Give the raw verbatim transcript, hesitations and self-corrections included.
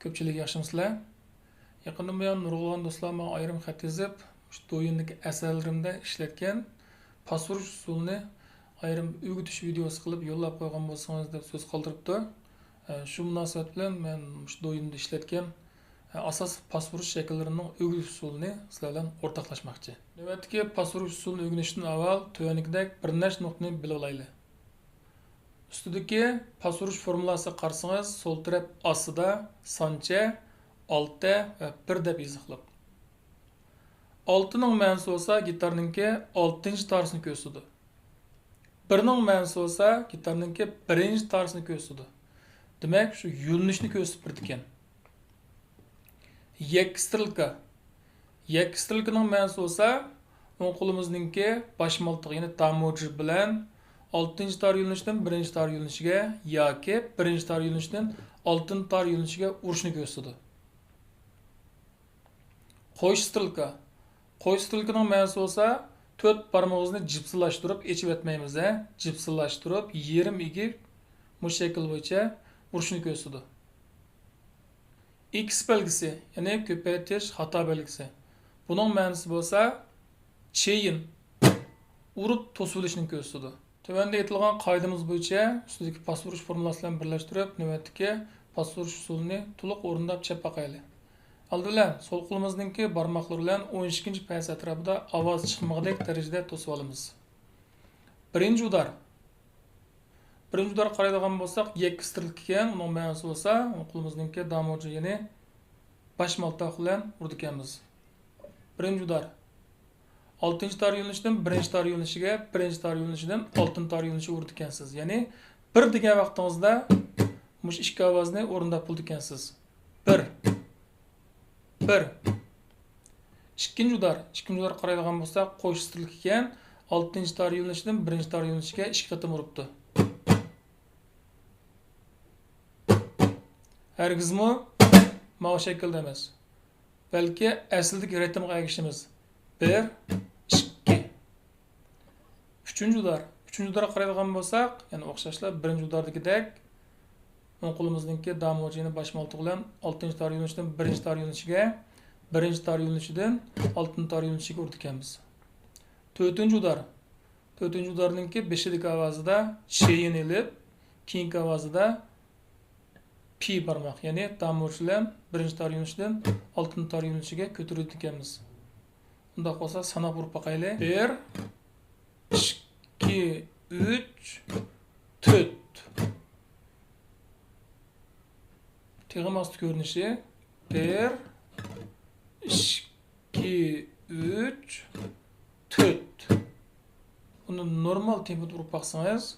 كۆپچىلىك ياخشىمۇسىلەر؟ يېقىندىن بۇيان نۇرغۇنلىغان دوستلار ماڭا ئايرىم خەت يېزىپ، مۇشۇ دويىنىدىكى ئەسەرلىرىمدە ئىشلەتكەن پاس ئۇرۇش ئۇسۇلىنى ئايرىم ئۆگىتىش ۋىدېئوسى قىلىپ يوللاپ قويغان بولسىڭىز دەپ سۆز قالدۇرۇپتۇ. ئە، شۇ مۇناسىۋەت بىلەن مەن مۇشۇ دويىنىدا ئىشلەتكەن، ئە، ئاساسلىق پاس ئۇرۇش شەكىللىرىنىڭ ئۆگىتىش ئۇسۇلىنى سىلەر بىلەن ئورتاقلاشماقچى. نۆۋەتتىكى پاس ئۇرۇش ئۇسۇلىنى ئۆگىنىشتىن ئاۋۋال تۆۋەندىكىدەك بىر نەچچە نۇقتىنى بىلىۋالايلى. ئۈستىدىكى پاس ئۇرۇش فورمۇلاسىغا قارىسىڭىز، سول تەرەپ ئاستىدا سانچە، ئالتە ۋە بىر دەپ يېزىقلىق. ئالتىنىڭ مەنىسى بولسا گىتارنىڭكى ئالتىنچى تارىسىنى كۆرسىتىدۇ. بىرنىڭ مەنىسى بولسا گىتارنىڭكى بىرىنچى تارىسىنى كۆرسىتىدۇ. دېمەك، شۇ يۆنىلىشنى كۆرسىتىپ بېرىدىكەن. يەككە سترېلكا. يەككە سترېلكىنىڭ مەنىسى بولسا، ئوڭ قولىمىزنىڭكى باش مىلتىقى، يەنى داموجى بىلەن ئالتىنچى تار يۆنىلىشىدىن بىرىنچى تار يۆنىلىشىگە ياكى بىرىنچى تار يۆنىلىشىدىن ئالتىنچى تار يۆنىلىشىگە ئۇرۇشنى كۆرسىتىدۇ. قوش سترېلكا. قوش سترېلكىنىڭ مەنىسى بولسا، تۆت بارمىقىمىزنى جىپسىلاشتۇرۇپ ئېچىۋەتمەيمىز، ھە؟ جىپسىلاشتۇرۇپ، يېرىم ئېگىپ، مۇشۇ شەكىل بويىچە ئۇرۇشنى كۆرسىتىدۇ. ئېكس بەلگىسى، يەنى كۆپەيتىش خاتا بەلگىسى. بۇنىڭ مەنىسى بولسا، چېيىن، ئۇرۇپ توسۇۋېلىشنى كۆرسىتىدۇ. تۆۋەندە ئېيتىلغان قائىدىمىز بويىچە ئۈستىدىكى پاس ئۇرۇش فورمۇلاسى بىلەن بىرلەشتۈرۈپ، نۆۋەتتىكى پاس ئۇرۇش ئۇسۇلىنى تولۇق ئورۇنداپ چېلىپ باقايلى. ئالدى بىلەن سول قولىمىزنىڭكى بارماقلىرى بىلەن ئون ئىككىنچى پەيەسى ئەتراپىدا ئاۋاز چىقمىغۇدەك دەرىجىدە توسۇۋالىمىز. بىرىنچى ئۇدار. بىرىنچى ئۇدار قارايدىغان بولساق، يەككە سترېلكا ئىكەن، ئۇنىڭ مەنىسى بولسا، ئوڭ قولىمىزنىڭكى داموجى، يەنى باش مىلتىق بىلەن ئۇرىدىكەنمىز. بىرىنچى ئۇدار. ئالتىنچى تار يۆنىلىشىدىن بىرىنچى تار يۆنىلىشىگە، بىرىنچى تار يۆنىلىشىدىن ئالتىنچى تار يۆنىلىشىگە ئۇرىدىكەنسىز. يەنى بىر دېگەن ۋاقتىڭىزدا مۇشۇ ئىككى ئاۋازنى ئورۇنداپ بولىدىكەنسىز. بىر. بىر. ئىككىنچى ئۇدار. ئىككىنچى ئۇدار قارايدىغان بولساق، قوش سترېلكا ئىكەن، ئالتىنچى تار يۆنىلىشىدىن بىرىنچى تار يۆنىلىشىگە ئىككى قېتىم ئۇرۇپتۇ. ھەرگىزمۇ ماۋۇ شەكىلدە ئەمەس. بەلكى ئەسلىدىكى رىتىمغا ئەگىشىمىز. بىر، ئىككى. ئۈچىنچى ئۇدار. ئۈچىنچى ئۇدارغا قارايدىغان بولساق، يەنە ئوخشاشلا بىرىنچى ئۇداردىكىدەك، ئوڭ قولىمىزنىڭكى داموجىنى باش مىلتىق بىلەن ئالتىنچى تار يۆنىلىشىدىن بىرىنچى تار يۆنىلىشىگە، بىرىنچى تار يۆنىلىشىدىن ئالتىنچى تار يۆنىلىشىگە ئۇرىدىكەنمىز. تۆتىنچى ئۇدار. تۆتىنچى ئۇدارنىڭكى بېشىدىكى ئاۋازىدا چېيىن ئېلىپ، كېيىنكى ئاۋازىدا پى بارماق، يەنى داموجى بىلەن بىرىنچى تار يۆنىلىشىدىن ئالتىنچى تار يۆنىلىشىگە كۆتۈرىدىكەنمىز. ئۇنداق بولسا ساناپ ئۇرۇپ باقايلى. بىر، ئىككى، ئۈچ، تۆت. تېخىمۇ ئاستا كۆرۈنۈشى. بىر، ئىككى، ئۈچ، تۆت. بۇنى نورمال تېمپودا ئۇرۇپ باقسىڭىز.